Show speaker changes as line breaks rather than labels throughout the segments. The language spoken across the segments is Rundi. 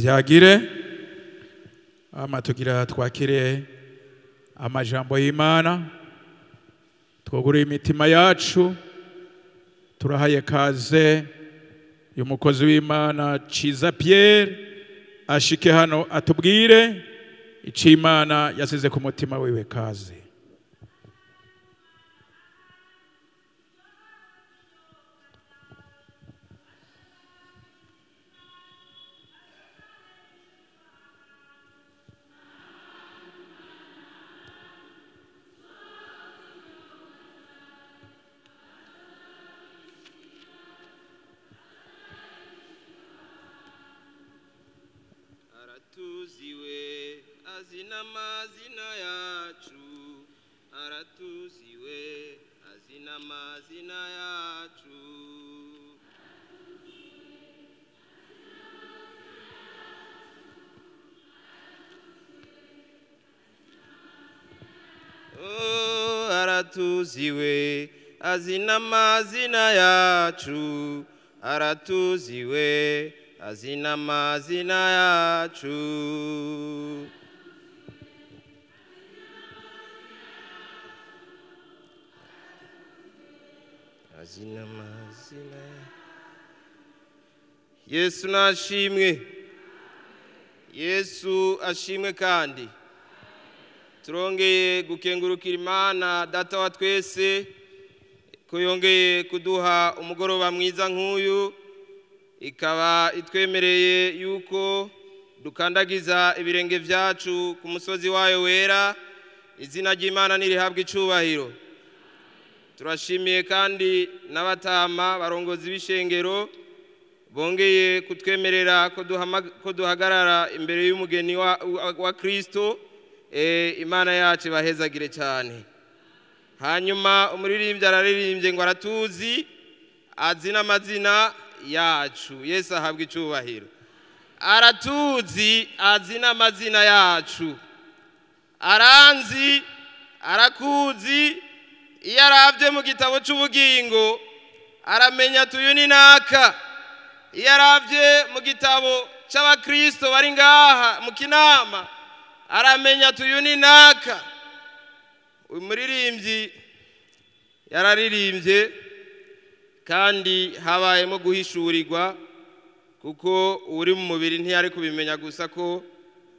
Vyagire ama tugira twakire amajambo y'Imana, twugure imitima yacu. Turahaye kaze y'umukozi w'Imana Ciza Pierre ashike hano atubwire ico Imana yasize ku mutima wiwe. Kaze.
Aratuziwe azina amazina yacu, aratuziwe azina amazina yacu. Oh, aratuziwe azina amazina yacu, aratuziwe azina amazina yacu. Azina amazina. Yesu nashimwe, Yesu ashimwe. Kandi turongeye gukengurukira Imana Data wa twese ko yongeye kuduha umugoroba mwiza nk'uyu, ikaba itwemereye yuko dukandagiza ibirenge vyacu ku musozi wayo wera. Izina ry'Imana nirihabwa icubahiro. Turashimiye kandi n'abatama barongozi b'ishengero bongeye kutwemerera ko duhagarara imbere y'umugeni wa Kristo. Imana yacu ibahezagire cyane. Hanyuma umuririmbyi araririmbye ngo aratuzi azina amazina yacu. Yesu ahabwa icubahiro. Aratuzi azina amazina yacu, aranzi, arakuzi. Iyo aravye mu gitabo c'ubugingo aramenya tuyu ni naka. Iyo aravye mu gitabo c'abakristo bari ngaha mu kinama aramenya tuyu ni naka. Uyu muririmbyi yararirimbye kandi habayemo guhishurirwa, kuko uri mu mubiri ntiyari kubimenya gusa ko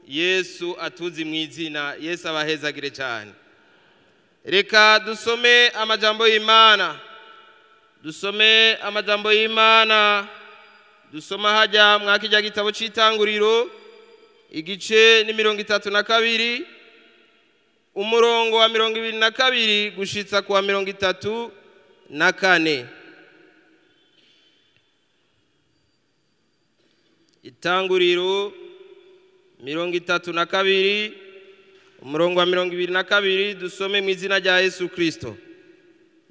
Yesu atuzi mu izina. Yesu abahezagire cyane. Reka dusome amajambo y'Imana, dusome amajambo y'Imana. Dusoma hajya mwakijya gitabo c'itanguriro igice ni 32 umurongo wa 22 gushitsa kuwa 34. Itanguriro 32 umurongo wa 22, dusome mu izina rya Yesu Kristo.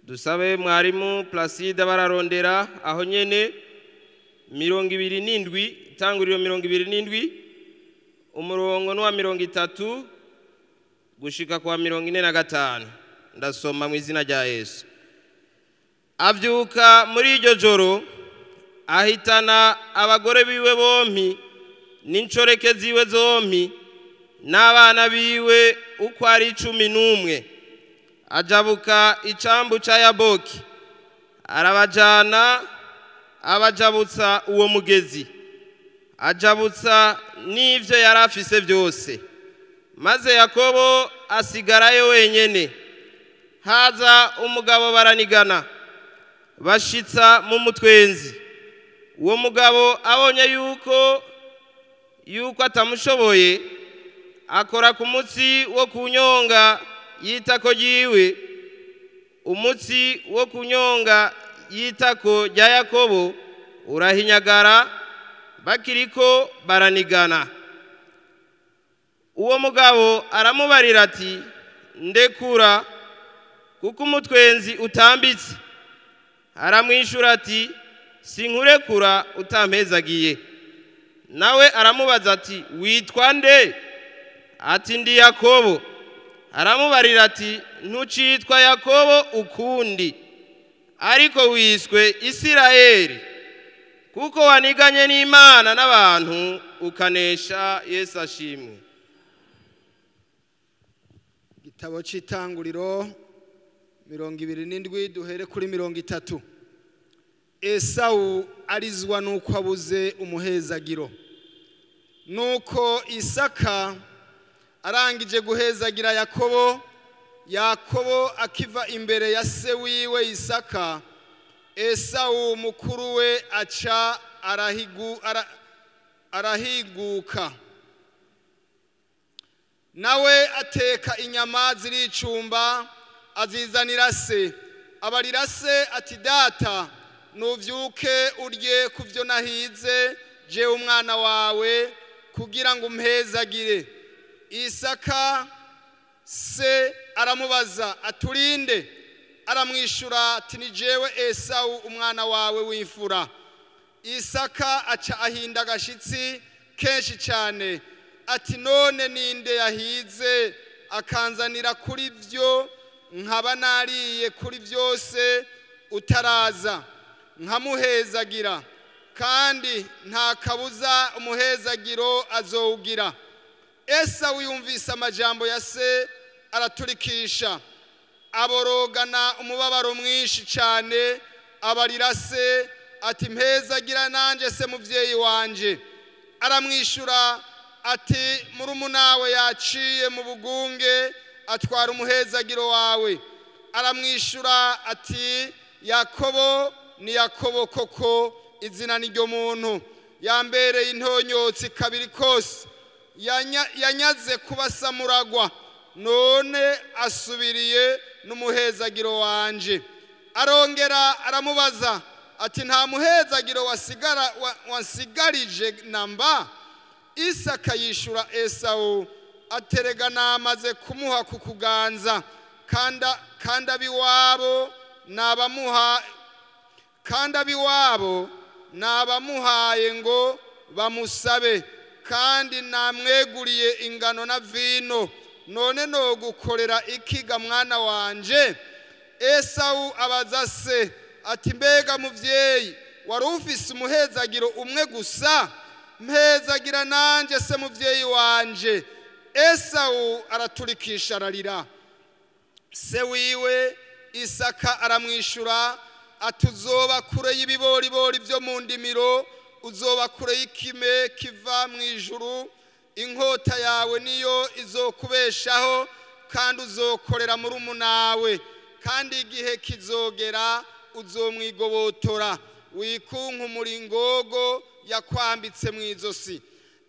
Dusabe mwarimu Placide bararondera aho nyene 27, itanguriro 27 umurongo wa 30 gushika kwa 45. Ndasoma mu izina rya Yesu. Avyuka muri iryo joro ahitana abagore biwe bompi n'inshoreke ziwe zompi n'abana biwe uko ari 11, ajabuka icambu ca Yaboki, arabajana abajabutsa uwo mugezi, ajabutsa n'ivyo yari afise vyose. Maze Yakobo asigarayo wenyene. Haza umugabo baranigana, bashitsa mu mutwenzi. Uwo mugabo abonye yuko atamushoboye, akora ku mutsi wo kunyonga yitako ryiwe. Umutsi wo kunyonga yitako rya Yakobo urahinyagara, bakiriko baranigana. Uwo mugabo aramubarira ati, ndekura kuko umutwenzi utambitse. Aramwishura ati, sinkurekura utampezagiye. Nawe aramubaza ati, witwa nde? Ati, ndi Yakobo. Aramubarira ati, ntucitwa Yakobo ukundi, ariko wiswe Isirayeli. Kuko waniganye n'Imana n'abantu ukanesha. Yesu ashimwe.
Igitabo c'Itanguriro 27, duhere kuri 30. Esawu arizwa nuko abuze umuhezagiro. Nuko Isaka arangije guhezagira Yakobo, Yakobo akiva imbere ya se wiwe Isaka, Esawu mukuru we aca arahiguka, nawe ateka inyama ziricumba, azizanira se. Abarira se ati: "Data, nuvyuke urye ku byo nahize jewe umwana wawe, kugira ngo umpezagire." Isaka se aramubaza aturinde. Aramwishura ati: "Ni jewe Esawu, umwana wawe w'imfura." Isaka aca ahinda agashitsi kenshi cyane, ati: "None ninde yahize akanzanira kuri byo, nkaba nariye kuri byose utaraza, nkamuhezagira? Kandi nta kabuza umuhezagiro azowugira." Esawu yumvise amajambo ya se, araturikisha, aborogana umubabaro mwinshi cyane. Abarira se ati: "Mpezagira nanjye se, mubyeyi wanje." Aramwishyura ati: "Murumunawe yaciye mu bugunge, atwara umuhezagiro wawe." Aramwishyura ati: "Yakobo ni Yakobo koko, izina ni ryo muntu. Yambereye intonyotsi kabiri kose, yanyaze kuba samuragwa, none asubiriye n'umuhezagiro wanje." Arongera aramubaza ati: "Nta muhezagiro wasigara wansigarije namba?" Isaka yishura Esawu aterega namaze kumuha ku kuganza, kandi abiwabo nabamuha, kandi abiwabo nabamuhaye ngo bamusabe, kandi namweguriye ingano na vino. None no gukorera ikiga, mwana wanje? Esawu abaza se ati: "Mbega muvyeyi, wari ufise umuhezagiro umwe gusa? Mpezagira nanje se, muvyeyi wanje." Esawu araturikisha, ararira. Se wiwe Isaka aramwishura ati: "Uzoba kure y'ibiboribori byo mu ndimiro, uzoba kure y'ikime kiva mu ijuru. Inkota yawe niyo izokubeshaho, kandi uzokorera murumunawe, kandi igihe kizogera uzomwigobotora, wikunkumura ingogo yakwambitse mu izosi."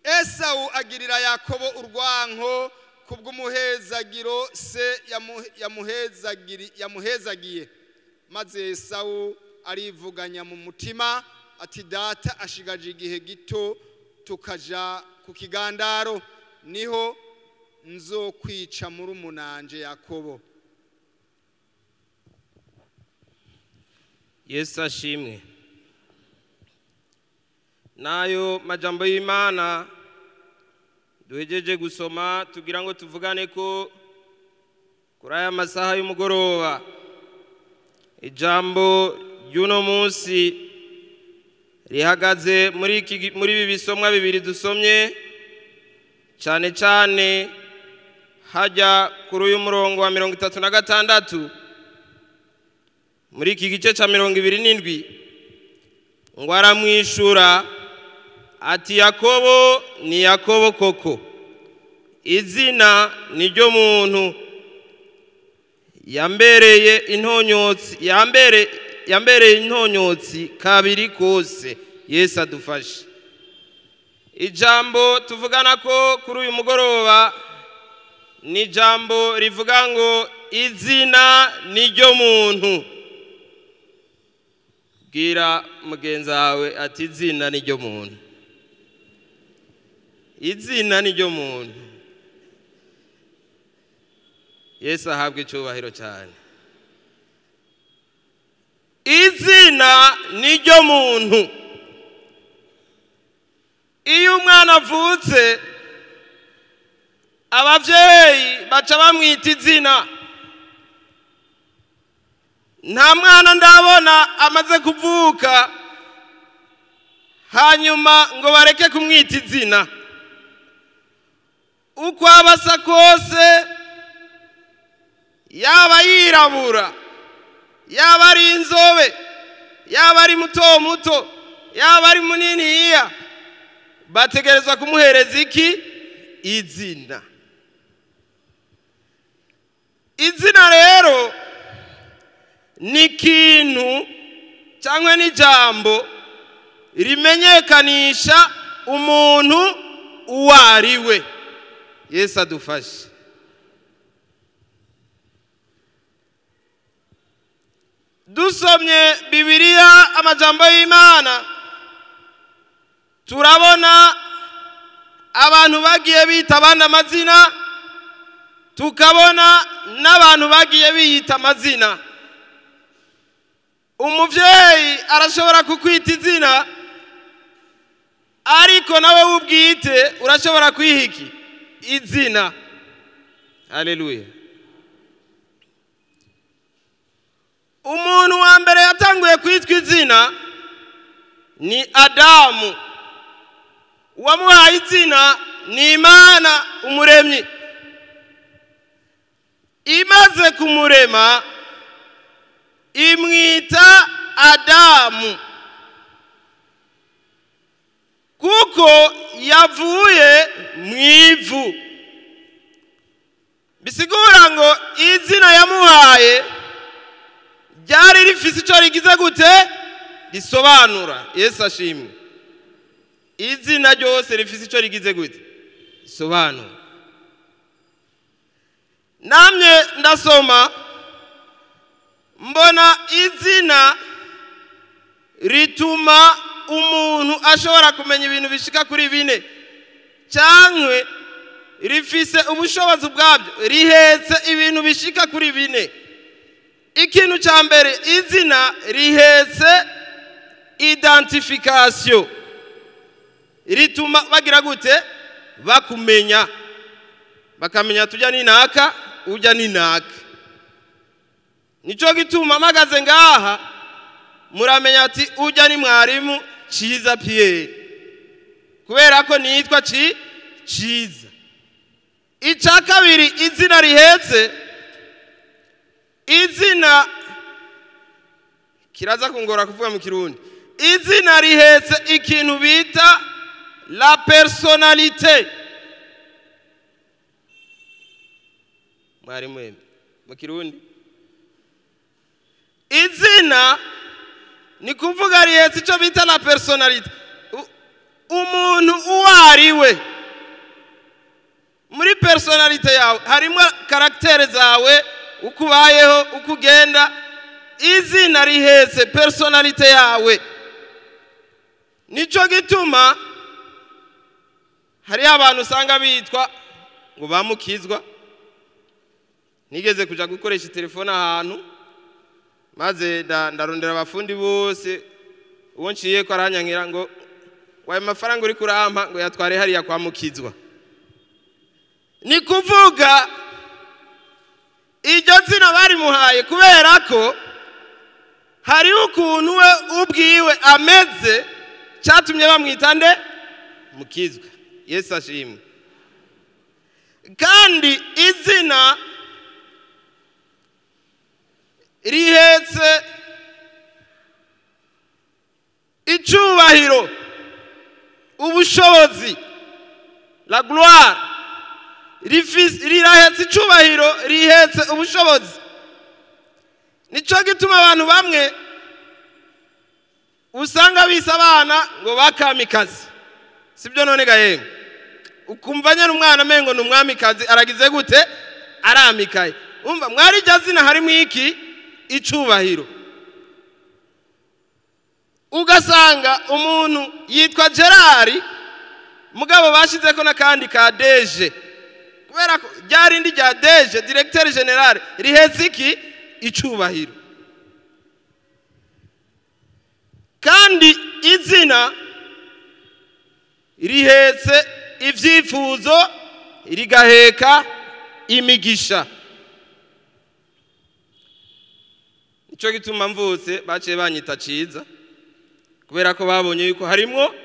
Esawu agirira Yakobo urwanko kubw'umuhezagiro se yamuhezagiye. Maze Esawu arivuganya mu mutima ati: "Data ashigaje igihe gito tukaja ku kigandaro, niho nzokwica murumunanje Yakobo."
Yesu ashimwe. Nayo majambo y'Imana duhejeje gusoma, tugira ngo tuvugane ko kuri aya masaha y'umugoroba. Ijambo ry'uno munsi rihagaze muri ibi bisomwa bibiri dusomye, cyane cyane hajya kuri uyu murongo wa 36 muri iki gice cya 27, ngo: "Aramwishura ati: Yakobo ni Yakobo koko, izina ni ryo muntu. Yambereye intonyotsi, yambereye intonyotsi kabiri kose." Yesu adufashe. Ijambo tuvugana ko kuri uyu mugoroba ni ijambo rivuga ngo: "Izina ni ryo muntu." Bwira mugenzi wawe ati: "Izina ni ryo muntu, izina ni ryo muntu." Yesu ahabwa icyubahiro cyane. Izina ni ryo muntu. Iyo umwana avutse, ababyeyi baca bamwita izina. Nta mwana ndabona amaze kuvuka Hanyuma ngo bareke kumwita izina. Uko abasa kose, yaba yirabura, yaba ari inzobe, yaba ari muto muto, yaba ari muniniya, bategerezwa kumuhereza iki? Izina. Izina rero ni ikintu cyangwa n'ijambo rimenyekanisha umuntu uwo ari we. Yesu adufashe. Dusomye Bibiliya, amajambo y'Imana, turabona abantu bagiye bita abandi amazina, tukabona n'abantu bagiye biyita amazina. Umuvyeyi arashobora kukwita izina, ariko nawe ubwite urashobora kwihiki izina. Haleluya. Umuntu wa mbere yatanguye kwitwa izina ni Adamu. Uwamuhaye izina ni Imana umuremyi. Imaze kumurema imwita Adamu, kuko yavuye mu ivu. Bisigura ngo izina yamuhaye ryari rifise ico rigize gute? Risobanura. Yesu ashimwe. Izina ryose rifise ico rigize gute? Risobanura. Namye ndasoma mbona izina rituma umuntu ashobora kumenya ibintu bishika kuri bine, cyangwa rifise ubushobozi bwabyo, rihetse ibintu bishika kuri bine. Ikintu cya mbere, izina rihetse identification, rituma bagira gute? Bakumenya, bakamenya tujya ni naka, ujya ni naka. Nico gituma mpagaze ngaha muramenya ati ujya ni mwarimu Ciza Pierre, kubera ko nitwa Ciza. Icya kabiri izina rihetse, izina kiraza kungora kuvuga mu Kirundi, izina rihetse ikintu bita la personnalité. Mwarimu mu Kirundi izina ni kuvuga rihetse icyo bita la personnalité, umuntu uwo ari we. Muri personnalité yawe harimo caractère zawe, uko ubayeho, uko ugenda. Izina rihetse personnalité yawe. Nico gituma hari abantu usanga bitwa ngo bamukizwa. Nigeze kuja gukoresha telefone ahantu, maze ndarondera abafundi bose, uwo nciye ko aranyankira ngo wayo mafaranga uri kurampa ngo yatware hariya kwa Mukizwa. Ni kuvuga iryo zina barimuhaye kubera ko hari ukuntu we ubwiwe ameze cyatumye bamwita nde? Mukizwa. Yesu ashimwe. Kandi izina rihetse icyubahiro, ubushobozi, la gloire. Rirahetse icyubahiro, rihetse ubushobozi. Nico gituma abantu bamwe usanga bise abana ngo bakamikazi, sibyo? None ga yemwe ukumva nyene umwana amengo ni umwamikazi, aragize gute? Aramikaye. Umva mwari rya zina harimo iki? Icubahiro. Ugasanga umuntu yitwa Gerard, mugabo bashizeko n'akandi ka DG, kubera ko ryarindi rya DG, directeur general, rihetse iki? Icubahiro. Kandi izina rihetse ivyifuzo, rigaheka imigisha. Nico gituma mvutse baciye banyita Ciza, kubera ko babonye yuko harimwo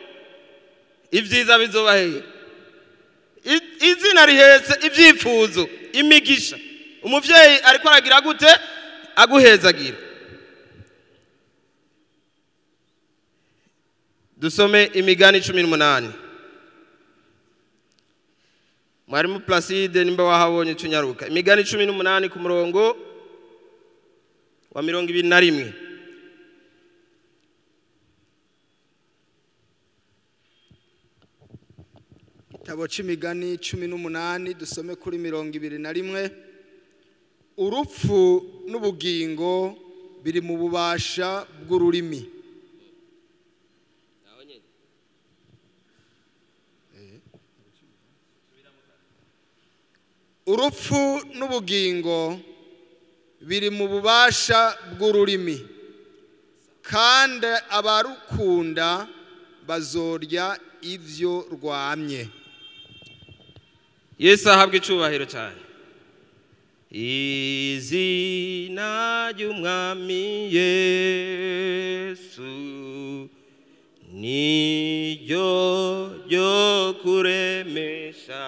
Ibyiza bizoba hehe? Izina rihetse ibyifuzo, imigisha. Umuvyeyi ariko aragira gute? Aguhezagira. Dusome Imigani 18. Mwarimu Placide, nimba wahabonye cunyaruka. Imigani 18 ku murongo wa 21.
Igitabo c'Imigani 18, dusome kuri 21. Urupfu n'ubugingo biri mu bubasha bw'ururimi. Urupfu n'ubugingo biri mu bubasha bw'ururimi, kandi abarukunda bazorya ivyo rwamye.
Yesu ahabwe icubahiro cyane. Izina ry'Umwami Yesu niryo ryo kuremesha,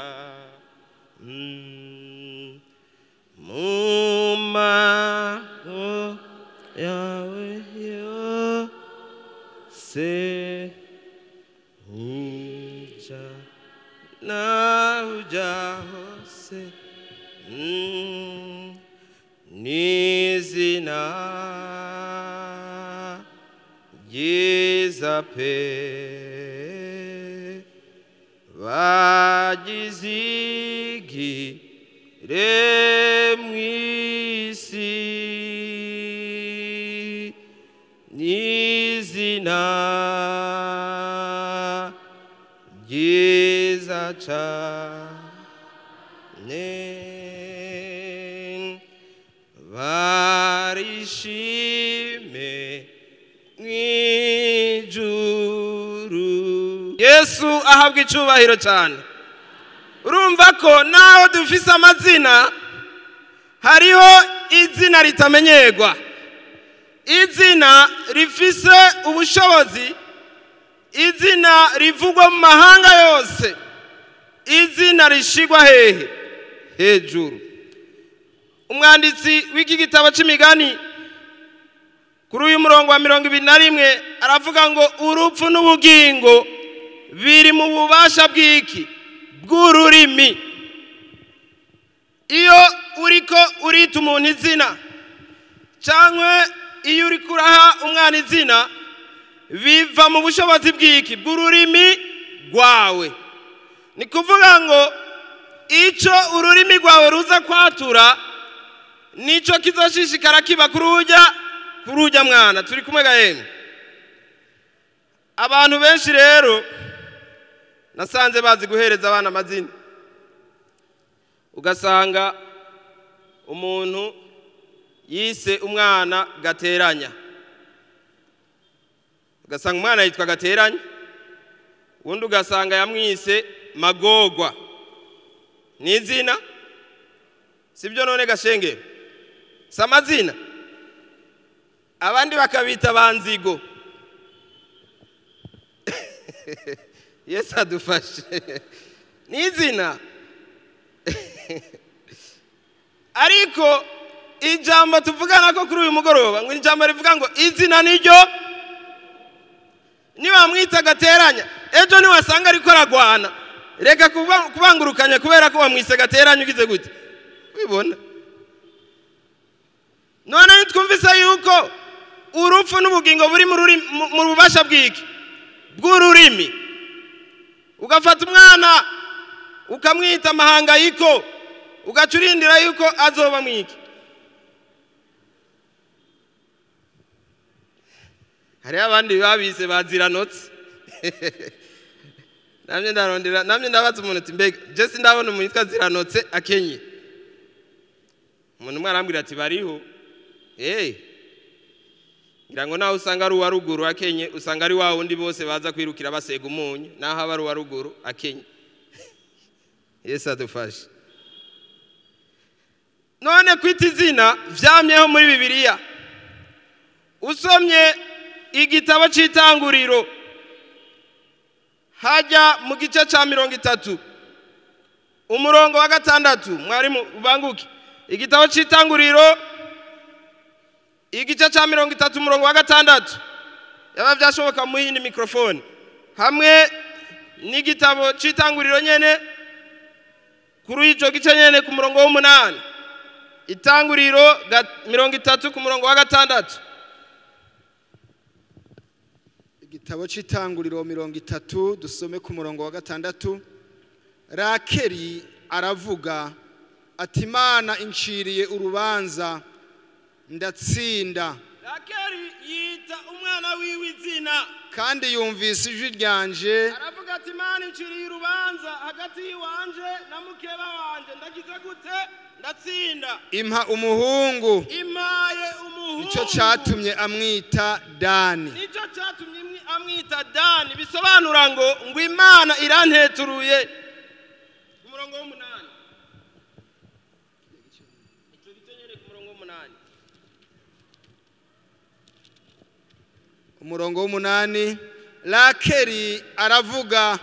mu maho yawe yose, nja naho uja hose, n'izina ryiza pe, bagizigire mw'isi, n'izina ryiza cane, barishime mw'ijuru. Yesu ahabwa icubahiro cyane. Urumva ko naho dufise amazina, hariho izina ritamenyerwa, izina rifise ubushobozi, izina rivugwa mu mahanga yose, izina rishigwa hehe? Hejuru. Umwanditsi w'iki gitabo c'Imigani kuri uyu murongo wa 21 aravuga ngo urupfu n'ubugingo biri mu bubasha bw'iki? Bw'ururimi. Iyo uriko urita umuntu izina, cyangwa iyo uriko uraha umwana izina, biva mu bushobozi bw'iki? Bw'ururimi rwawe. Ni kuvuga ngo ico ururimi rwawe ruza kwatura nico kizoshishikara kiba kurujya mwana. Turi kumwe gahemwe. Abantu benshi rero nasanze bazi guhereza abana amazina, ugasanga umuntu yise umwana Gateranya, ugasanga umwana yitwa Gateranya, undi ugasanga yamwise Magogwa. Ni izina, sibyo? None gashengero si amazina? Abandi bakabita Banzigo. Yesu adufashe. Ni izina. Ariko ijambo tuvugana ko kuri uyu mugoroba, ngo ijambo rivuga ngo izina niryo. Niwamwita Gateranya, ejo niwasanga ariko aragwana, reka kubangurukanya kubera ko wamwise Gateranya ugize gute? Wibona. None nitwumvise yuko urupfu n'ubugingo buri mu bubasha bw'iki? Bw'ururimi. Ugafata umwana ukamwita Amahangayiko, ugaca urindira yuko azoba mwiki. Hariho abandi babise baziranotse. Namye ndarondera, namye ndabaza umuntu ati mbega je sindabona umuntu yitwa Ziranotse akenye. Umuntu umwe arambwira ati bariho. Ngira ngo naho usanga ari uwa ruguru akenye, usanga ari wa wundi bose baza kwirukira basega umunyu, naho aba ari uwa ruguru akenye. Yesu adufashe. None kwita izina vyamyeho muri Bibiliya. Usomye igitabo c'Itanguriro, Hajya mu gice cya 30 umurongo wa 6. Mwarimu ubanguke. Igitabo cy'itanguriro igice cya 30 umurongo wa 6. Yaba byashoboka mu yindi mikrofone. Hamwe n'igitabo cy'itanguriro nyene kuri ico gice nyene ku murongo w'8. Itanguriro 30 ku murongo wa 6.
Igitabo cy'itanguriro 30 dusome ku murongo wa 6. Rakeli aravuga ati Imana inciriye urubanza ndatsinda.
Rakeli yita umwana wiwe izina,
kandi yumvise ijwi ryanje.
Aravuga ati Imana inciriye urubanza hagati yiwanje na mukeba wanje, ndagize gute? Ndatsinda.
Impa umuhungu.
Impaye umuhungu.
Nico cyatumye amwita Dani.
Nico cyatumye amwita Dani, bisobanura ngo Imana iranteturuye. Umurongo w'8. Ico gice nyene ku murongo w'8.
Umurongo w'8. Rakeli aravuga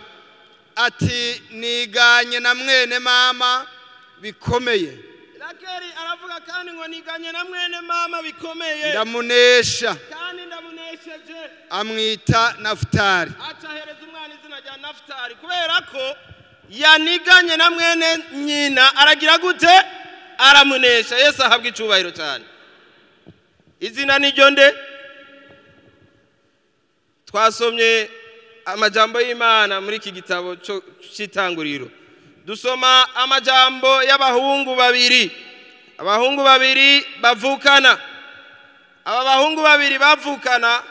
ati niganye na mwene mama bikomeye.
Rakeli aravuga kandi ngo niganye na mwene mama bikomeye,
ndamunesha
kandi ndamunesheje.
Amwita Nafutali.
Acahereza umwana izina rya Nafutali kubera ko yaniganye na mwene nyina, aragira gute? Aramunesha. Yesu ahabwa icubahiro cyane. Izina niryo nde? Twasomye amajambo y'Imana muri iki gitabo cy'itanguriro. Dusoma amajambo y'abahungu babiri. Abahungu babiri bavukana. Aba bahungu babiri bavukana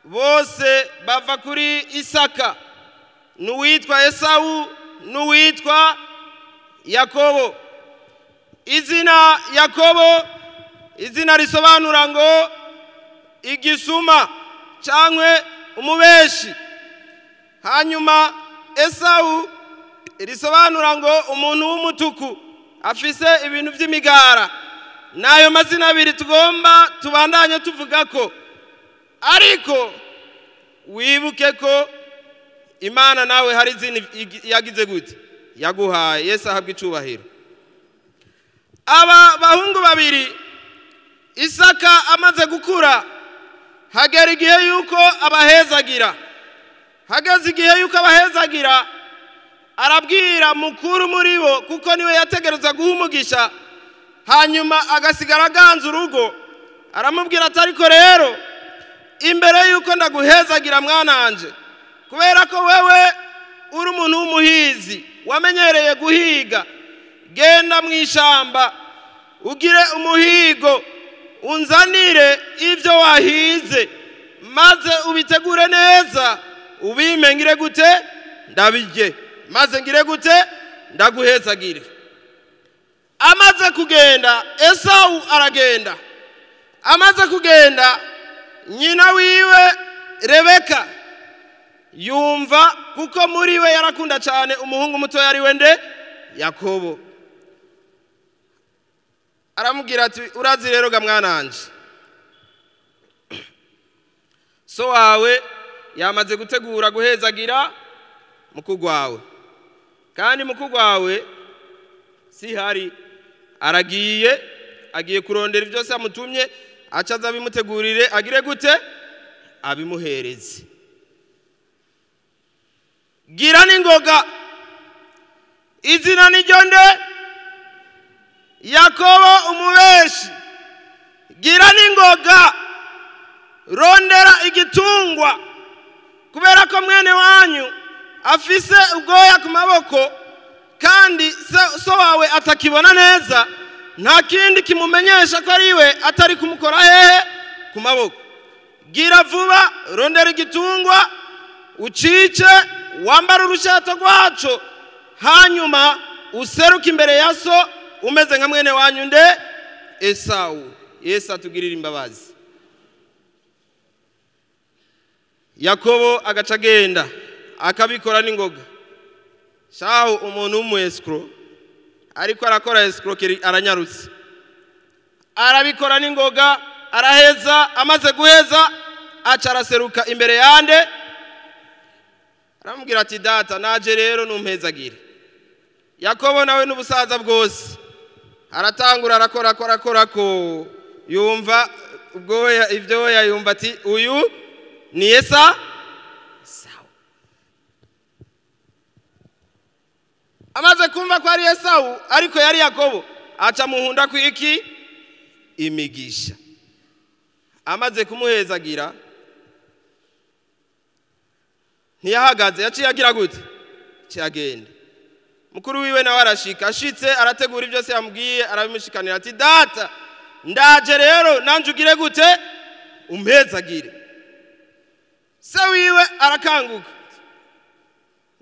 bose bava kuri Isaka. N'uwitwa Esawu n'uwitwa Yakobo. Izina Yakobo, izina risobanura ngo igisuma cyangwa umubeshi. Hanyuma Esawu risobanura ngo umuntu w'umutuku afise ibintu by'imigara. Nayo mazina abiri tugomba tubandanye tuvuga ko, ariko wibuke ko Imana nawe hari izina yagize gute? Yaguhaye. Yesu ahabwa icubahiro. Aba bahungu babiri Isaka amaze gukura, hagera igihe yuko abahezagira. Hageze igihe yuko abahezagira, arabwira mukuru muri bo, kuko niwe yategereza guha umugisha, hanyuma agasigara aganza urugo. Aramubwira ati ariko rero imbere yuko ndaguhezagira mwananje, kubera ko wewe uri umuntu w'umuhizi wamenyereye guhiga, genda mu ishamba ugire umuhigo, unzanire ibyo wahize, maze ubitegure neza, ubime ngire gute? Ndabirye, maze ngire gute? Ndaguhezagire. Amaze kugenda Esawu aragenda. Amaze kugenda nyina wiwe Rebeka yumva, kuko muri we yarakunda cyane umuhungu muto yari wende Yakobo. Aramubwira ati urazi rero ga mwananje, so wawe yamaze gutegura guhezagira mukuru wawe, kandi mukuru wawe si hari, aragiye agiye kurondera ibyo se amutumye, acaza abimutegurire agire gute? Abimuhereze. Gira n'ingoga. Izina niryo nde? Yakobo umubeshi. Gira n'ingoga, rondera igitungwa, kubera ko mwene wanyu afise ubwoya ku maboko, kandi so wawe atakibona neza, nta kindi kimumenyesha ko ari we atari kumukora hehe? Ku maboko. Gira vuba, rondera igitungwa, ucice, wambara urushato rwaco, hanyuma useruke imbere ya so umeze nka mwene wanyu nde? Esawu. Yesu atugirira imbabazi. Yakobo agaca agenda akabikora n'ingoga. Shaho umuntu w'umu escrow ariko arakora escroquerie, aranyarutse arabikora n'ingoga, araheza. Amaze guheza aca araseruka imbere yande, Aramubwira ati data naje rero numpezagire. Yakobo nawe n'ubusaza bwose aratangura arakora akora akora ko yumva ubwoya ibyoya, yumva ati uyu ni Esawu. Amaze kumva ko ari Esawu ariko yari Yakobo, aca muhunda ku iki imigisha. Amaze kumuhezagira ntiyahagaze, yaciye agira gute? Cyagenda. Mukuru wiwe nawe arashika, ashitse arategura ibyo se yamubwiye, arabimushikanira ati data ndaje rero nanje ugire gute? Umpezagire. Se wiwe arakanguka,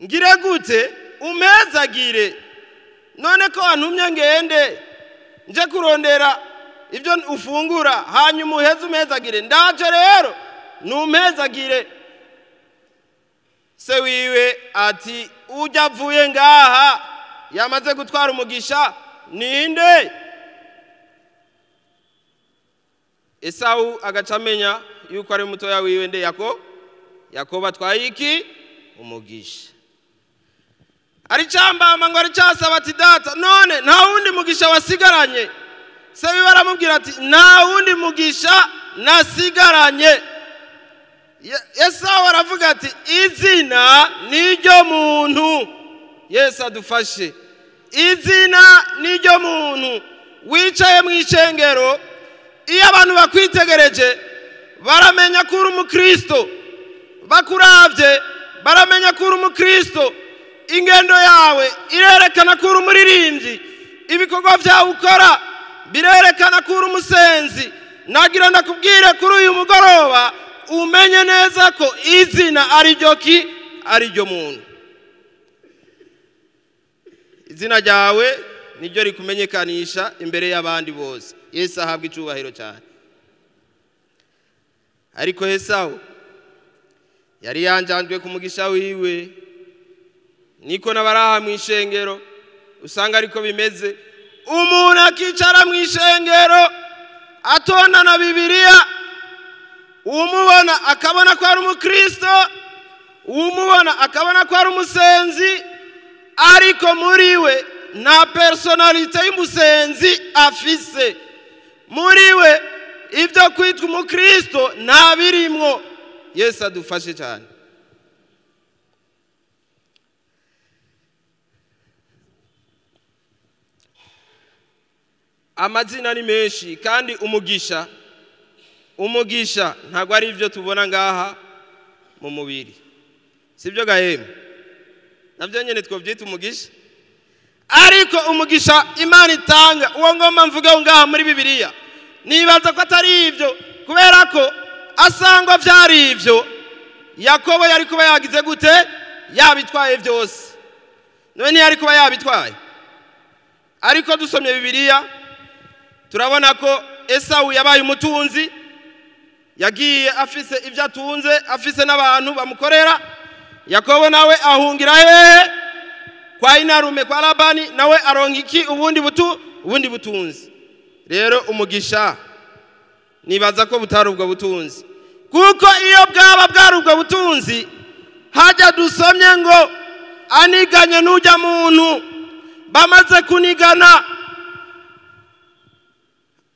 ngire gute? Umpezagire. None ko antumye ngende nje kurondera ibyo ufungura, hanyuma uheze umpezagire. Ndaje rero numpezagire. Se wiwe ati ujya avuye ngaha yamaze gutwara umugisha ninde? Esawu agaca amenya yuko ari mutoya wiwe nde Yakobo atwaye iki? Umugisha. Aricambama ngo aricasaba ati data none nta wundi mugisha wasigaranye? Se wiwe aramubwira ati nta wundi mugisha nasigaranye. Esawu aravuga ati izina niryo muntu. Yesu adufashe. Izina niryo muntu. Wicaye mu ishengero, iyo abantu bakwitegereje baramenya ko uri umukristo, bakuravye baramenya ko uri umukristo, ingendo yawe irerekana ko uri umuririmbyi, ibikorwa byawe ukora birerekana ko uri umusenzi. Nagira ndakubwire kuri uyu mugoroba umenye neza ko izina ari ryo ki? Ari ryo muntu. Izina ryawe niryo rikumenyekanisha imbere y'abandi bose. Yesu ahabwa icubahiro cyane. Ariko Esawu yari yanjanjwe ku mugisha wiwe, niko n'abaraha mu ishengero usanga ariko bimeze. Umuntu akicara mu ishengero atonda na Bibiliya, umubona akabona ko ari umukristo, umubona akabona ko ari umusenzi, ariko muri we nta personalite y'umusenzi afise. Muri we ibyo kwitwa umukristo nta birimwo. Yesu adufashe cyane. Amazina ni menshi kandi umugisha ntabwo ari ibyo tubona ngaha mu mubiri, sibyo gahembe? Nabyo nyene twobyita umugisha, ariko umugisha Imana itanga uwo ngoma mvuga ngaha muri Bibiliya nibaza ko atari ibyo, kubera ko asangwa byari ibyo Yakobo yari kuba yagize gute? Yabitwaye byose. None yari kuba yabitwaye. Ariko dusomye Bibiliya turabona ko Esawu yabaye umutunzi, yagiye afise ibyo atunze, afise n'abantu bamukorera. Yakobo nawe ahungira hehe? Kwa inarume kwa Labani, nawe aronka iki? Ubundi butunzi. Rero umugisha nibaza ko butari ubwo butunzi, kuko iyo bwaba bwari ubwo butunzi hajya dusomye ngo aniganye n'ujya muntu, bamaze kunigana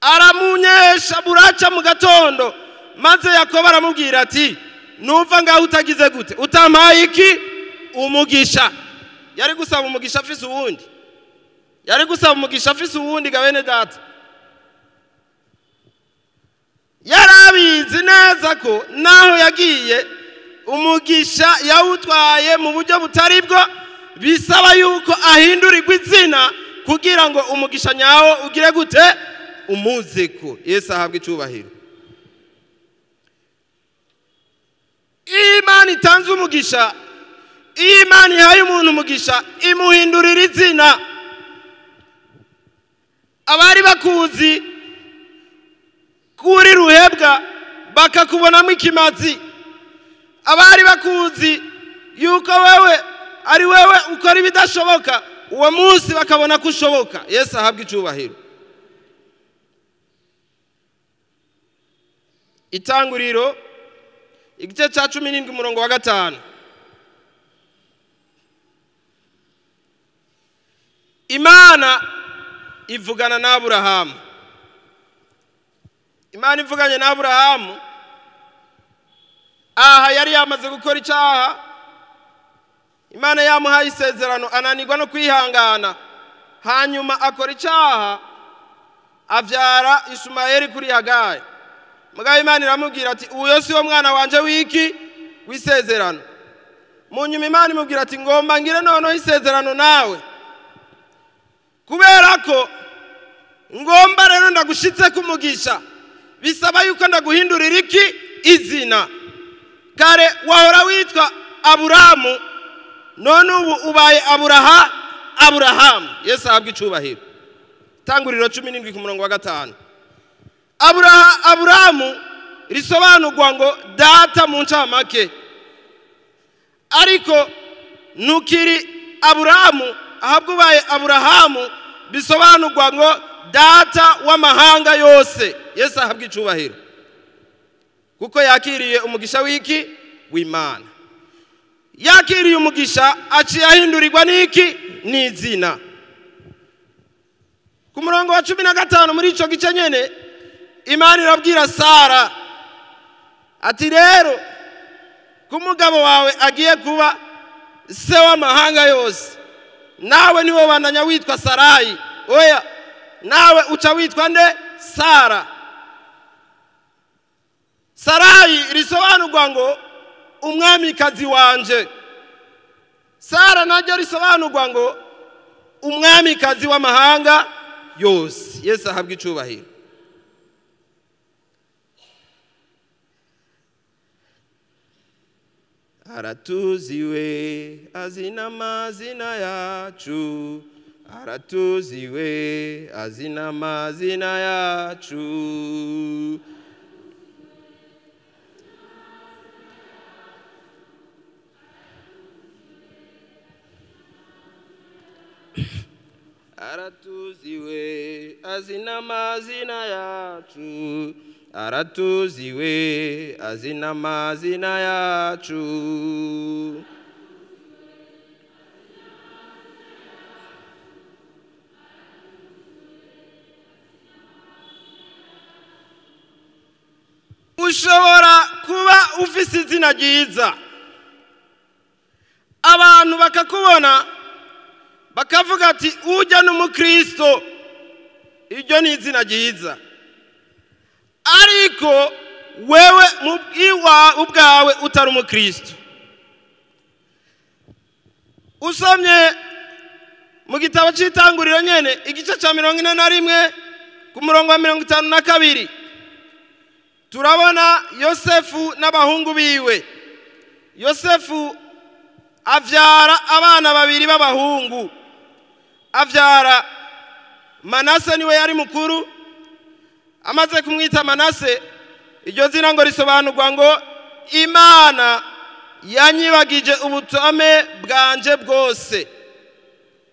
aramunyesha buraca mu gatondo, maze Yakobo aramubwira ati numva ngaho utagize gute? Utampaye iki? Umugisha. Yari gusaba umugisha afise uwundi, yari gusaba umugisha afise uwundi ga bene data. Yarabizi neza ko naho yagiye umugisha yawutwaye mu buryo butari bwo, bisaba yuko ahindurirwa izina kugira ngo umugisha nyawo ugire gute? Umuzeko. Yesu ahabwe icubahiro. Imana itanze umugisha, Imana ihaye umuntu umugisha, imuhindurira izina. Abari bakuzi kuri ruhebwa bakakubonamo ikimazi, abari bakuzi yuko wewe ari wewe ukora ibidashoboka, uwo munsi bakabona ko ushoboka. Yesu ahabwe icubahiro. Itanguriro igice cya 17 umurongo wa 5. Imana ivugana na Aburahamu. Imana ivuganye na Aburahamu, aha yari yamaze gukora icyaha. Imana yamuhaye isezerano, ananirwa no kwihangana, hanyuma akora icyaha, avyara Ishumayeli kuri Hagayi. Mugabo Imana iramubwira ati uyo si wo mwana wanje wiki w'isezerano. Mu nyuma Imana imubwira ati ngomba ngire noneho isezerano nawe, kubera ko ngomba rero ndagushitse kumugisha, bisaba yuko ndaguhindurira iki izina. Kare wahora witwa Aburamu, none ubu ubaye Aburahamu. Yesu ahabwe icubahiro. Tanguriro 17 ku murongo wa 5. Aburahamu risobanurwa ngo data mu ncamake, ariko ntukiri Aburahamu, ahabwo ubaye Aburahamu, bisobanurwa ngo data w'amahanga yose. Yesu ahabwe icubahiro, kuko yakiriye umugisha w'iki w'Imana. Yakiriye umugisha aciye ahindurirwa n'iki n'izina. Ku murongo wa 15 muri ico gice nyene, Imana irabwira Sara ati rero ko umugabo wawe agiye kuba se w'amahanga yose, nawe niwo bandanya witwa Sarayi, oya, nawe uca witwa nde? Sara. Sarayi risobanurwa ngo umwamikazi wanje. Sara naryo risobanurwa ngo umwamikazi w'amahanga yose. Yesu ahabwe icubahiro. Aratuziwe azina amazina yacu, aratuziwe azina amazina yacu. Aratuziwe azina amazina yacu, aratuziwe azina amazina yacu. Ushobora kuba ufise izina ryiza, abantu bakakubona bakavuga ati ujya n'umukristo, iryo ni izina ryiza, ariko wewe mu ubwawe utari umukristo. Usomye mu gitabo cy'itanguriro nyene igice cya 41 ku murongo wa 52, turabona Yosefu n'abahungu biwe. Yosefu avyara abana babiri b'abahungu. Avyara Manase, niwe yari mukuru. Amaze kumwita Manase, iryo zina ngo risobanurwa ngo Imana yanyibagije ubutame bwanje bwose.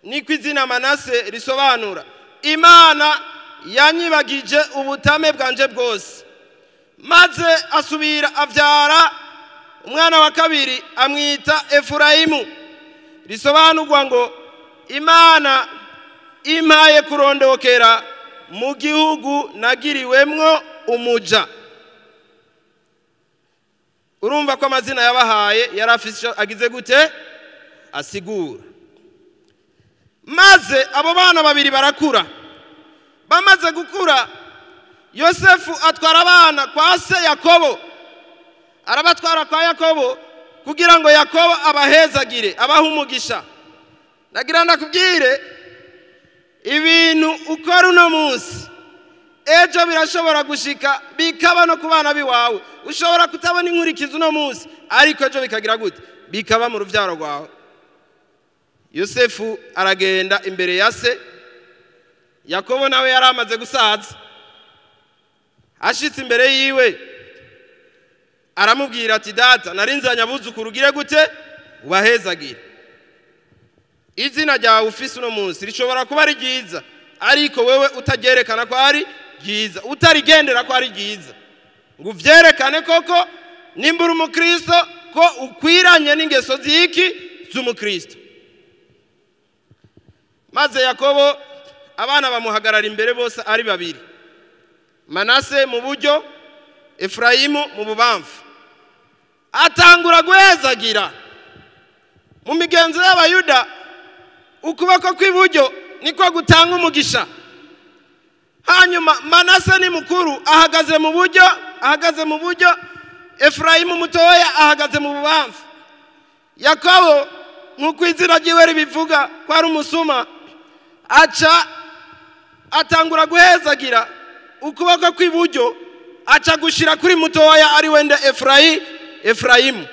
Niko izina Manase risobanura, Imana yanyibagije ubutame bwanje bwose. Maze asubira avyara umwana wa kabiri, amwita Efurayimu, risobanurwa ngo Imana impaye kurondokera mu gihugu nagiriwemwo umuja. Urumva ko amazina yabahaye yarafise agize gute asigura. Maze abo bana babiri barakura. Bamaze gukura, Yosefu atwara abana kwa se Yakobo. Arabatwara kwa Yakobo kugira ngo Yakobo abahezagire, abahe umugisha. Nagira ndakubwire, ibintu ukora uno munsi ejo birashobora gushika bikaba no ku bana biwawe. Ushobora kutabona inkurikizi uno munsi, ariko ejo bikagira gute? Bikaba mu ruvyaro rwawe. Yosefu aragenda imbere ya se. Yakobo nawe yari amaze gusaza. Ashitse imbere yiwe aramubwira ati data, narinzanye abuzukuru ugire gute? Ubahezagire. Izina ryawe ufise uno munsi rishobora kuba ari ryiza, ariko wewe utagerekana ko ari ryiza, utarigendera ko ari ryiza, ngo uvyerekane koko nimba uri umukristo ko ukwiranye n'ingeso z'iki z'umukristo. Maze Yakobo abana bamuhagarara imbere bose ari babiri, Manase mu buryo, Efurayimu mu bubamfu. Atangura guhezagira. Mu migenzo y'Abayuda ukuboko kw'iburyo niko gutanga umugisha. Hanyuma Manase ni mukuru ahagaze mu buryo, ahagaze mu buryo, Efurayimu mutoya ahagaze mu bubamfu. Yakobo nk'uko izina ryiwe ribivuga ko ari umusuma, aca atangura guhezagira ukuboko kw'iburyo aca gushira kuri mutoya ari wenda Efurayimu.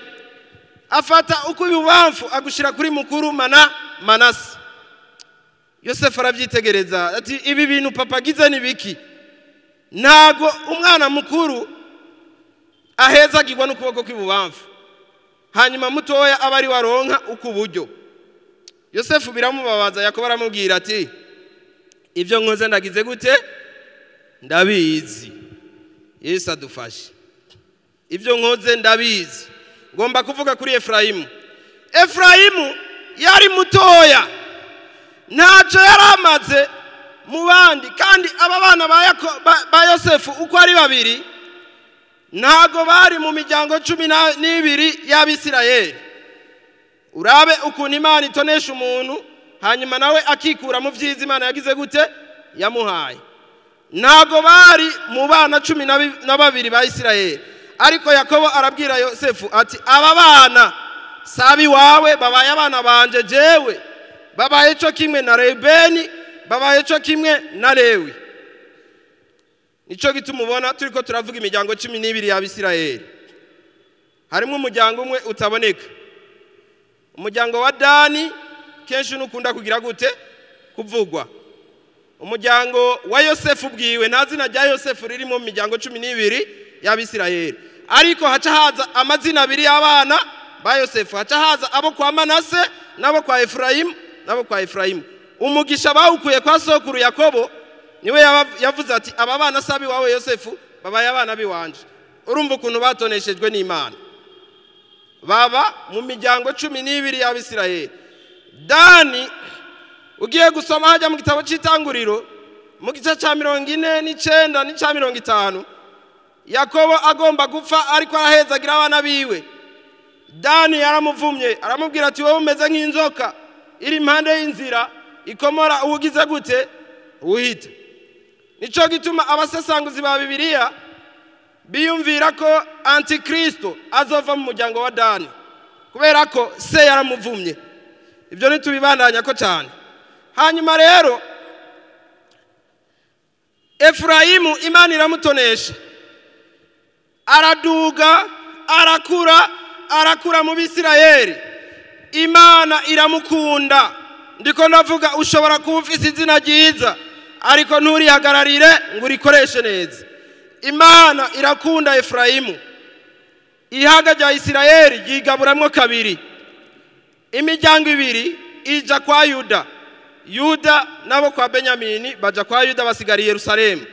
Afata ukw'ibubamfu agushira kuri mukuru Manase. Yosefu arabyitegereza ati ibi bintu papa agize ni biki? Ntago umwana mukuru ahezagirwa n'ukuboko kw'ibubamfu, hanyuma mutoya aba ari waronka ukuburyo. Yosefu biramubabaza. Yakobo aramubwira ati ibyo nkoze ndagize gute? Ndabizi. Yesu adufashe. Ibyo nkoze ndabizi. Ngomba kuvuga kuri Efurayimu. Efurayimu yari mutoya, ntacyo yari amaze mu bandi, kandi aba bana ba Yosefu uko ari babiri ntago bari mu miryango 12 y'Abisirayeli. Urabe ukuntu Imana itonesha umuntu hanyuma nawe akikura mu byiza Imana yagize gute? Yamuhaye. Ntago bari mu bana 12 ba Isirayeli. Ariko Yakobo arabwira Yosefu ati aba bana sabi wawe, babaye abana banje jewe, babaye cyo kimwe na Rebeni, babaye cyo kimwe na Lewi. Nico gituma ubona turiko turavuga imiryango 12 y'Abisirayeli. Harimo umuryango umwe utaboneka, umuryango wa Dani kenshi nukunda kugira gute? Kuvugwa. Umuryango wa Yosefu bwiwe nta zina rya Yosefu ririmo mu miryango 12 y'Abisirayeli, ariko haca haza amazina abiri y'abana ba Yosefu. Haca haza abo kwa Manase nabo kwa Efurayimu, nabo kwa Efurayimu. Umugisha bawukuye kwa sokuru Yakobo, niwe yavuze ati aba bana sabi wawe Yosefu babaye abana biwanje. Urumva ukuntu batoneshejwe n'Imana, baba mu miryango 12 y'Abisirayeli. Dani ugiye gusoma hajya mu gitabo cy'Itanguriro mu gice cya 49 n'icya 50, Yakobo agomba gupfa ariko arahezagira abana biwe. Dani yaramuvumye aramubwira ati wowe umeze nk'inzoka iri impande y'inzira ikomora uwugize gute? Uwuhita. Nico gituma abasesanguzi ba Bibiliya biyumvira ko Antikristo azova mu muryango wa Dani, kubera ko se yaramuvumye. Ibyo ntitubibandanya ko cyane. Hanyuma rero Efurayimu Imana iramutonesha, araduga, arakura, arakura mu Bisirayeli. Imana iramukunda. Ndiko ndavuga ushobora kuba ufise izina ryiza ariko nturihagararire ngo urikoreshe neza. Imana irakunda Efurayimu. Ihaga rya Isirayeli ryigaburamwo kabiri, imiryango ibiri ija kwa Yuda, Yuda nabo kwa Benyamini baja kwa Yuda basigara i Yerusalemu.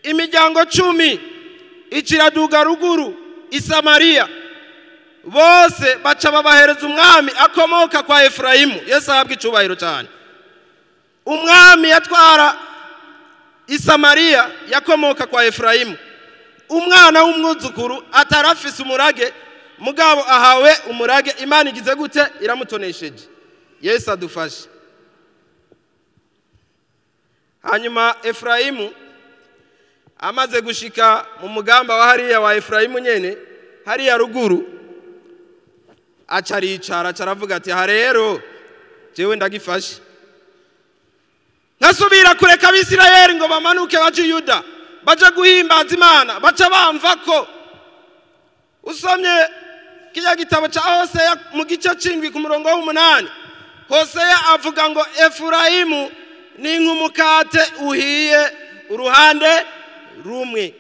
Imiryango 10 iciraduga ruguru i Samariya, bose baca babahereza umwami akomoka kwa Efurayimu. Yesu ahabwa icubahiro cyane. Umwami yatwara i Samariya yakomoka kwa Efurayimu. Umwana w'umwuzukuru atarafise umurage, mugabo ahawe umurage. Imana igize gute? Iramutonesheje. Yesu adufashe. Hanyuma Efurayimu amaze gushika mu mugamba wa hariya wa Efurayimu nyene hariya ruguru, acaricara acaravuga ati ha rero jewe ndagifashe, ntasubira kureka Abisirayeli ngo bamanuke baje Yuda baje guhimbaza Imana, baca bamva ko. Usomye kijya gitabo cha Hosea mu gice 7 ku murongo w'8, Hosea avuga ngo Efurayimu ni nk'umukate uhiye uruhande rumwe.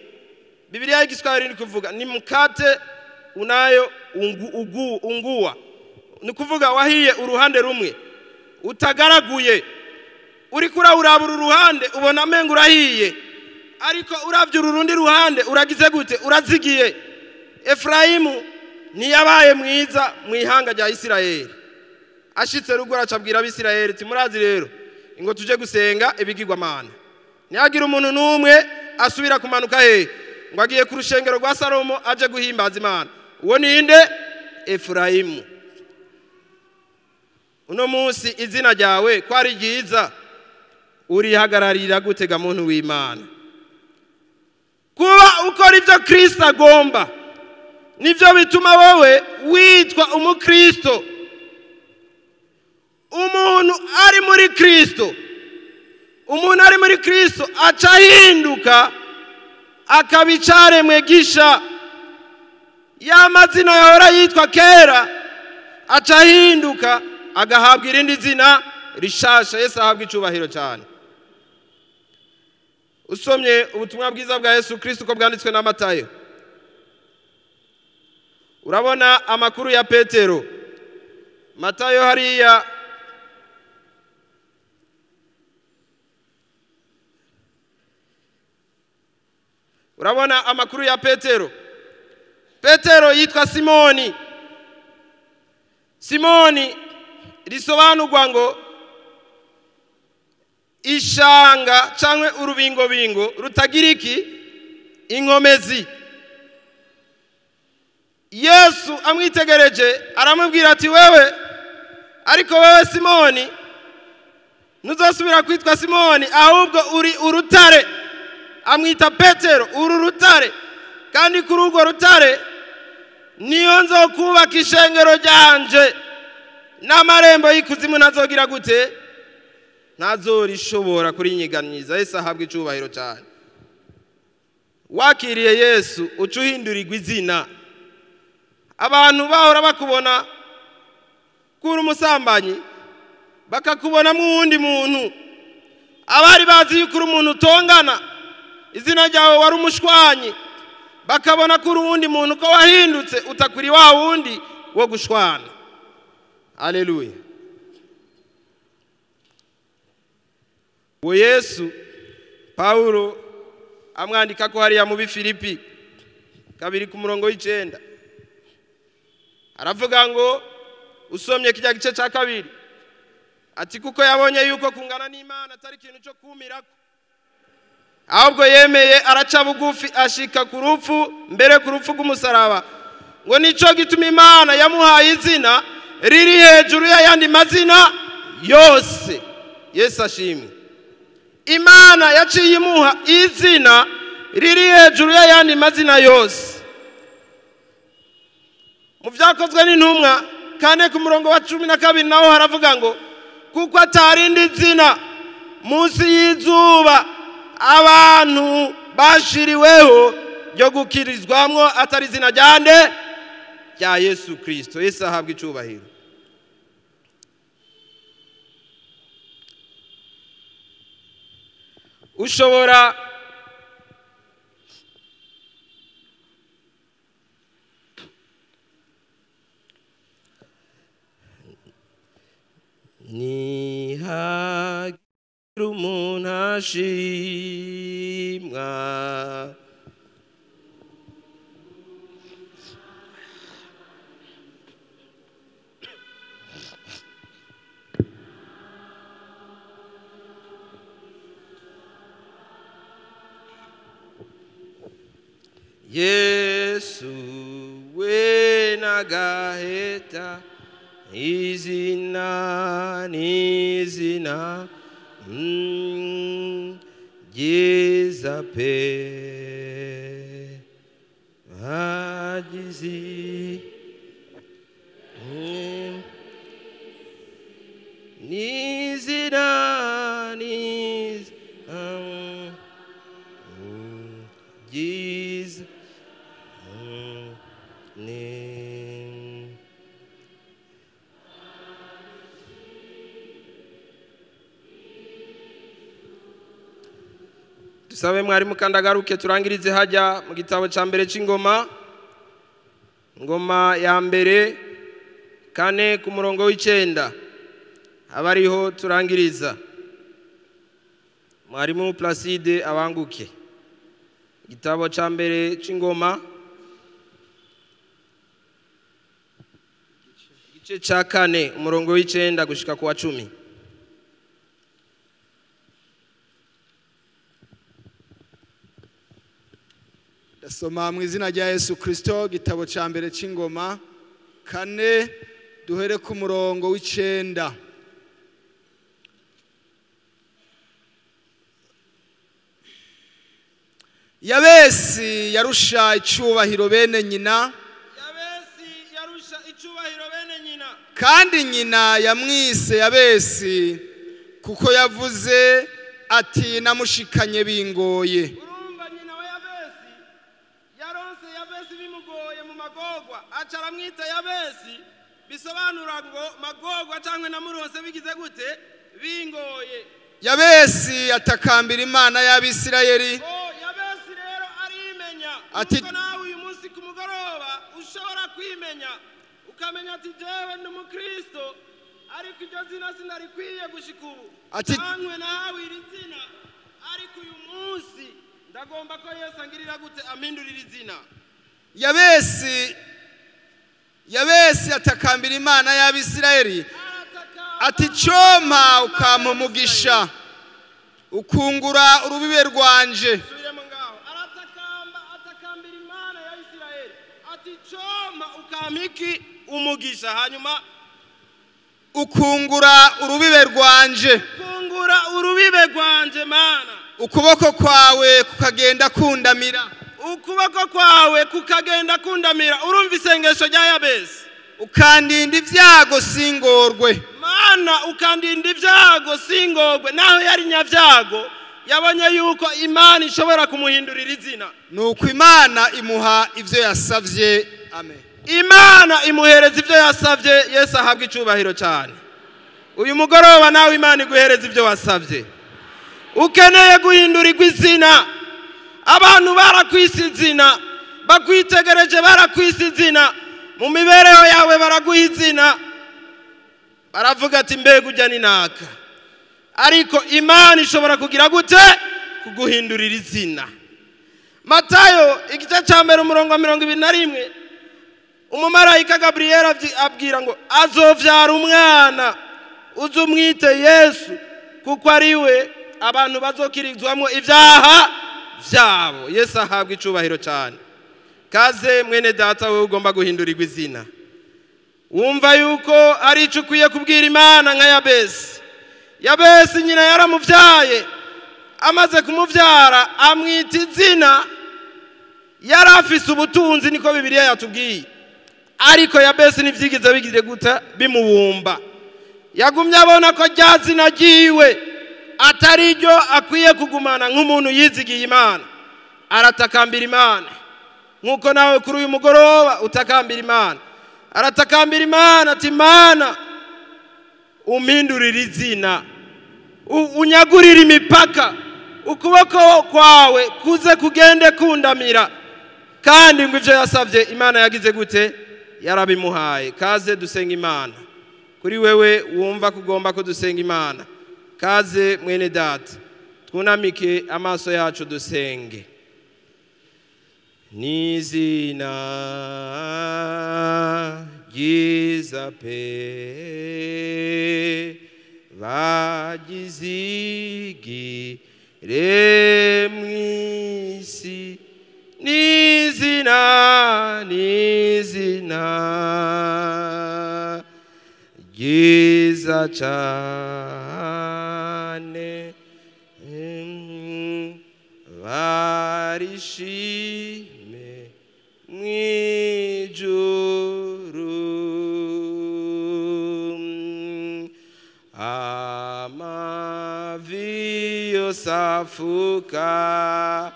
Bibiliya y'Igiswahili iri kuvuga ni mukate unayo ungua, ni kuvuga wahiye uruhande rumwe utagaraguye. Uriko urabura uruhande ubona amengo urahiye, ariko uravye urundi ruhande uragize gute? Urazigiye. Efurayimu ntiyabaye mwiza mu ihanga rya Isirayeli. Ashitse rugo aracabwira Abisirayeli ati murazi rero Ngo tuje gusenga ibigirwamana. Ntihagire umuntu n'umwe asubira kumanuka he ngo agiye ku rushengero rwa Salomo aje guhimbaza Imana. Uwo ninde? Efurayimu. Uno munsi izina ryawe ko ari ryiza, urihagararira gutega muntu w'Imana? Kuba ukora ibyo Kristo agomba nibyo bituma wowe witwa umukristo. Umuntu ari muri Kristo, umuntu ari muri Kristo aca ahinduka akaba icaremwe gisha. Ya mazina yahora yitwa kera aca ahinduka agahabwa irindi zina rishasha. Yesu ahabwa icubahiro cyane. Usomye ubutumwa bwiza bwa Yesu Kristo uko bwanditswe na Matayo, urabona amakuru ya Petero. Matayo hariya urabona amakuru ya Petero. Petero yitwa Simoni. Simoni risobanurwa ngo ishanga cyangwa urubingobingo rutagira iki? Inkomezi. Yesu amwitegereje aramubwira ati wewe, ariko wewe Simoni ntuzosubira kwitwa Simoni, ahubwo uri urutare. Amwita Petero, uru rutare, kandi kuri urwo rutare niyo nzokubaka ishengero ryanje, n'amarembo y'ikuzimu ntazogira gute? Ntazorishobora kurinyiganyiza. Yesu ahabwa icubahiro cyane. Wakiriye Yesu uca uhindurirwa izina. Abantu bahora bakubona kuri umusambanyi bakakubonamo uwundi muntu. Abari bazi yuko uri umuntu utongana, izina ryawe wari umushwanyi, bakabona ko uri uwundi muntu, ko wahindutse utakuri wa wundi wo gushwana. Haleluya. Uwo Yesu Paulo amwandika ko hariya mu Bifilipi 2 ku murongo w'9 aravuga ngo, usomye kijya gice cya 2, ati kuko yabonye yuko kungana n'Imana atari ikintu cyo kumirako, ahubwo yemeye araca bugufi ashika ku rupfu, mbere ku rupfu rw'umusaraba. Ngo nico gituma Imana yamuhaye izina riri hejuru y'ayandi mazina yose. Yesu ashimwe. Imana yaciye imuha izina riri hejuru y'ayandi mazina yose. Mu byakozwe n'intumwa 4 ku murongo wa 12 naho haravuga ngo kuko atarindi zina munsi y'izuba abantu bashiriweho ryo gukirizwamwo atari izina ryande? Rya Yesu Kristo. Yesu ahabwa icubahiro. Ushobora nihagira umuntu ashimwa Yesu we nagaheta izina n'izina ryiza pe hagize n'izina n'izina ryiza ni. Dusabe mwarimu kandagaruke turangirize hajya mu gitabo ca mbere c'ingoma, ngoma ya mbere 4 ku murongo w'9 abariho turangiriza. Mwarimu Placide abanguke. Igitabo ca mbere c'ingoma igice ca 4 umurongo w'9 gushika ku wa 10.
Ndasoma mu izina rya Yesu Kristo, igitabo cya mbere cy'Ingoma 4, duhere ku murongo w'9. Yabesi yarusha icyubahiro bene nyina.
Yabesi yarusha icyubahiro bene nyina.
Kandi nyina yamwise Yabesi kuko yavuze ati namushikanye bingoye.
Urumva nyina wa Yabesi yaronse Yabesi bimugoye mu magogwa, aca aramwita Yabesi, bisobanura ngo magogwa cyangwa namuronse bigize gute bingoye.
Yabesi atakambira Imana y'Abisirayeli.
Yabesi rero arimenya.
Ati
nawe uyu munsi ku mugoroba ushobora kwimenya ukamenya ati jewe ndi umukristo, ariko iryo zina sinarikwiye gushika ubu, cyangwa nawe iri zina, ariko uyu munsi ndagomba ko Yesu angirira gute ampindurira izina.
Yabesi atakambira Imana y'Abisirayeli ati cyompa ukampa umugisha ukungura urubibe rwanje.
Aratakamba atakambira Imana ya Isirayeli ati cyompa ukampa iki umugisha, hanyuma
ukungura urubibe rwanje.
Ukungura urubibe rwanje Mana.
Ukuboko kwawe kukagenda kundamira.
Ukuboko kwawe kukagenda kundamira. Urumva isengesho rya Yabesi.
Ukandinda ibyago singorwe.
Mana ukandinda ibyago singorwe. Naho yari nyabyago yabonye yuko Imana ishobora kumuhindurira izina.
Nuko Imana imuha ivyo yasavye. Amen.
Imana imuhereza ivyo yasavye. Yesu ahabwa icubahiro cyane. Uyu mugoroba nawe Imana iguhereza ivyo wasavye. Ukeneye guhindurirwa izina. Abantu barakwisa izina, bakwitegereje barakwisa izina, mu mibereho yawe baraguha izina, baravuga ati mbega ujya ni naka. Ariko Imana ishobora kugira gute kuguhindurira izina. Matayo igice cya mbere umurongo wa 21, umumarayika Gabriel abwira ngo azovyara umwana uzumwite Yesu, kuko ari we abantu bazokirizwamo ibyaha vyabo. Yesu ahabwa icubahiro cyane. Kaze mwene data wewe ugomba guhindurirwa izina, wumva yuko ari ico ukwiye kubwira Imana nka Yabesi. Yabesi nyina yaramuvyaye, amaze kumuvyara amwita izina. Yari afise ubutunzi niko Bibiliya yatubwiye, ariko Yabesi ntivyigize bigire guta bimubumba. Yagumye abona ko rya zina ryiwe atari ryo akwiye kugumana nk'umuntu yizigiye Imana. Aratakambira Imana nkuko nawe kuri uyu mugoroba utakambira Imana. Aratakambira Imana ati Imana umpindurire izina, unyagurire imipaka, ukuboko kwawe kuze kugende kundamira. Kandi ngo ivyo yasavye Imana yagize gute yarabimuhaye. Kaze dusenga Imana. Kuri wewe wumva kugomba ko dusenga Imana, kaze mwene data twunamike amaso yacu dusenge. Nizina ryiza pe bagizigire mw'isi, nizina nizina ryiza cyane, barishime mwijuru, amavi yose afukame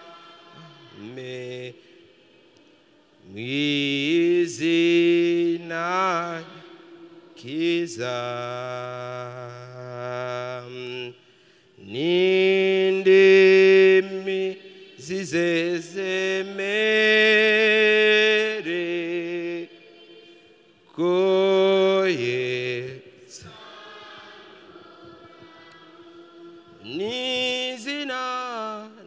mw'izina kiza, n'indimi zizezemere ko Yesu nizina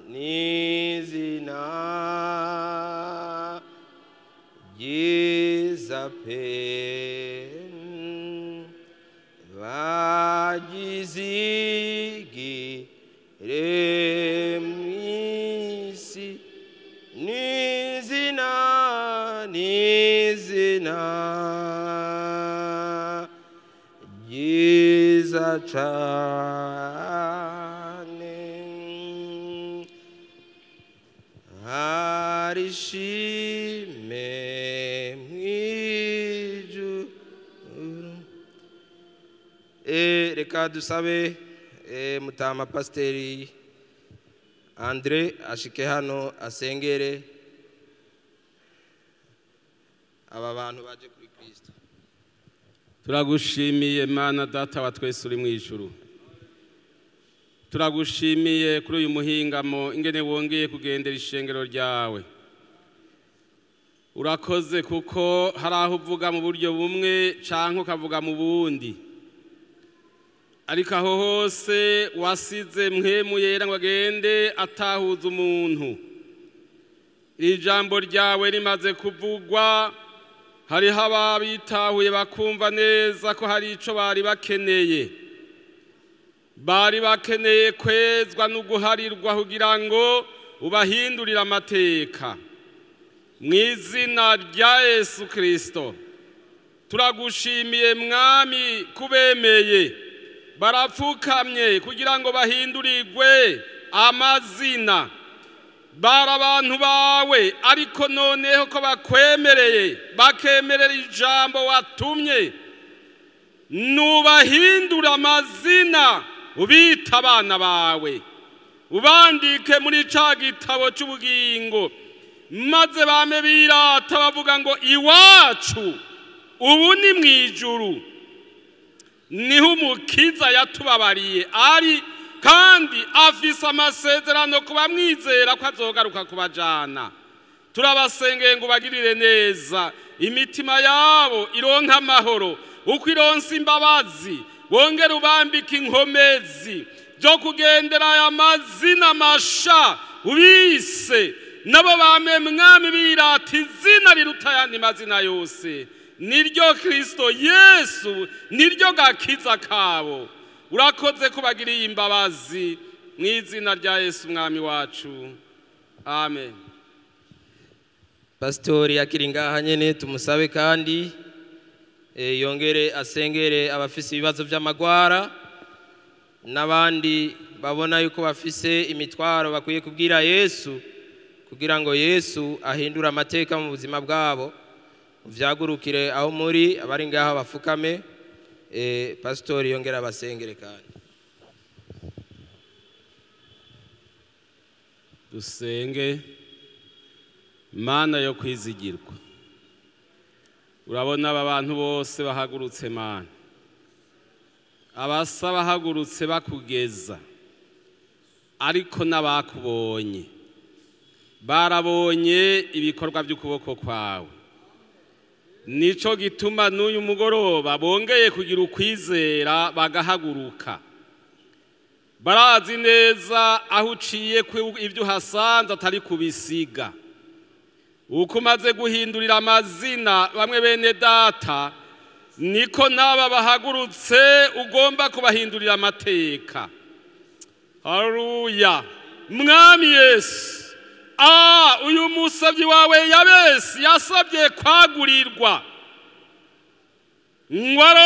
nizina ryiza pe bagizigire mw'isi, nizina cane, hari ishime mw'ijuru. Reka dusabe mutama pasiteri Andre ashike hano asengere aba bantu baje kuri Kristo.
Turagushimiye Mana Data wa twese uri mu ijuru, turagushimiye kuri uyu muhingamo ingene wongeye kugendera ishengero ryawe. Urakoze kuko hari aho uvuga mu buryo bumwe canke ukavuga mu bundi, ariko aho hose wasize Mpwemu Yera ngo agende atahuza umuntu. Iri jambo ryawe rimaze kuvugwa, hariho ababitahuye bakumva neza ko hari ico bari bakeneye. Bari bakeneye kwezwa no guharirwa kugira ngo ubahindurire amateka. Mu izina rya Yesu Kristo turagushimiye Mwami kubemeye barapfukamye kugira ngo bahindurirwe amazina. Bari abantu bawe, ariko noneho ko bakwemereye, bakemerera ijambo watumye, nubahindura amazina ubita abana bawe, ubandike muri ca gitabo c'ubugingo, maze bame birata bavuga ngo iwacu ubu ni mw'ijuru, niho Umukiza yatubabariye ari, kandi afise amasezerano kubamwizera ko azogaruka kubajana. Turabasengeye ngo bagirire neza, imitima yabo ironka amahoro, uko ironsa imbabazi, wongere ubambike inkomezi zo kugendera aya mazina masha ubise, nabo bame Mwami birata izina riruta ayandi mazina yose, niryo Kristo Yesu, niryo gakiza kabo. Urakoze kubagiriye imbabazi mu izina rya Yesu Mwami wacu, amen.
Pastori akiri ngaha nyene tumusabe kandi yongere asengere abafise ibibazo vy'amagwara n'abandi babona yuko bafise imitwaro bakwiye kubwira Yesu kugira ngo Yesu ahindure amateka mu buzima bwabo. Vyagurukire aho muri abari ngaha bafukame, pastori yongera abasengere kandi.
Dusenge. Mana yo kwizigirwa, urabona aba bantu bose bahagurutse Mana, abasa bahagurutse bakugeza, ariko n'abakubonye barabonye ibikorwa by'ukuboko kwawe. Nico gituma n'uyu mugoroba bongeye kugira ukwizera bagahaguruka. Barazi neza aho uciye ko ibyo uhasanze atari kubisiga. Uko umaze guhindurira amazina bamwe bene data, niko n'aba bahagurutse ugomba kubahindurira amateka. Haleluya. Mwami Yesu, uyu musabyi wawe Yabesi yasabye kwagurirwa, ngwaro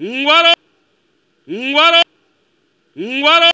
ngwaro ngwaro ngwaro